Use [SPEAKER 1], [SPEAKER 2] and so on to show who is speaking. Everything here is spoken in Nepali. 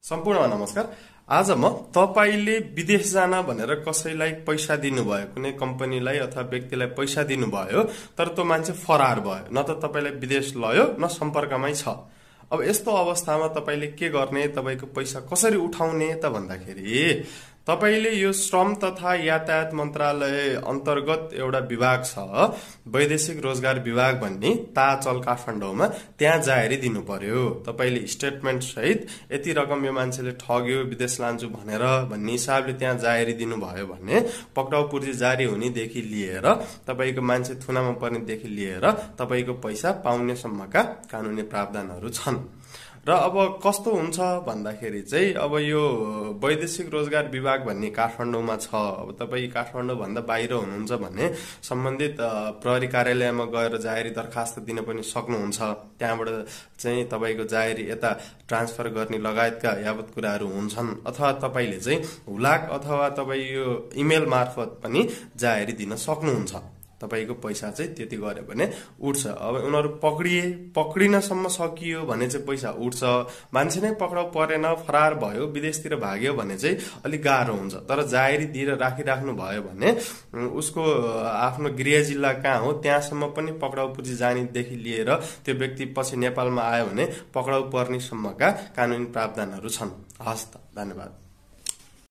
[SPEAKER 1] सम्पूर्ण नमस्कार। आज म तपाईले विदेश जान भनेर कसैलाई पैसा दिनुभयो, कुनै कम्पनीलाई अथवा व्यक्तिलाई पैसा दिनुभयो, तर त्यो मान्छे फरार भयो, न त तपाईलाई विदेश लयो न सम्पर्कमै छ। अब यस्तो अवस्थामा तपाईले के गर्ने, तपाईको पैसा कसरी उठाउने त भन्दाखेरि तपाईले यो श्रम तथा यातायात मन्त्रालय अन्तर्गत एउटा विभाग छ, वैदेशिक रोजगार विभाग भन्ने ताचल काठमाडौँमा, त्यहाँ जाहेरी दिनु पर्यो। तपाईले स्टेटमेन्ट सहित यति रकम यो मान्छेले ठग्यो, विदेश लान्छु भनेर भन्ने हिसाबले त्यहाँ जाहेरी दिनुभयो भने पक्राउ पूर्जी जारी हुनेदेखि लिएर तपाईको मान्छे थुनामा पर्नेदेखि लिएर तपाईको पैसा पाउने सम्मका कानुनी प्रावधानहरू छन्। र अब कस्तो हुन्छ भन्दाखेरि चाहिँ अब यो वैदेशिक रोजगार विभाग भन्ने काठमाडौँमा छ। अब तपाई काठमाडौँ भन्दा बाहिर हुनुहुन्छ भने सम्बन्धित प्रहरी कार्यालयमा गएर जाहेरी दरखास्त दिन पनि सक्नुहुन्छ। त्यहाँबाट चाहिँ तपाईको जाहेरी यता ट्रान्सफर गर्ने लगायतका यावत कुराहरू हुन्छन्। अथवा तपाईले चाहिँ हुलाक अथवा तपाई यो इमेल मार्फत पनि जाहेरी दिन सक्नुहुन्छ। तपाईको पैसा चाहिँ त्यति गर्यो भने उठ्छ। अब उनीहरू पक्रिनसम्म सकियो भने चाहिँ पैसा उठ्छ। मान्छे नै पक्राउ परेन, फरार भयो, विदेशतिर भाग्यो भने चाहिँ अलिक गाह्रो हुन्छ। तर जाहेरी दिएर राखिराख्नु भयो भने उसको आफ्नो गृह जिल्ला कहाँ हो त्यहाँसम्म पनि पक्राउ पूर्जी जानेदेखि लिएर त्यो व्यक्ति पछि नेपालमा आयो भने पक्राउ पर्ने सम्मका कानुनी प्रावधानहरू छन्। हस् त, धन्यवाद।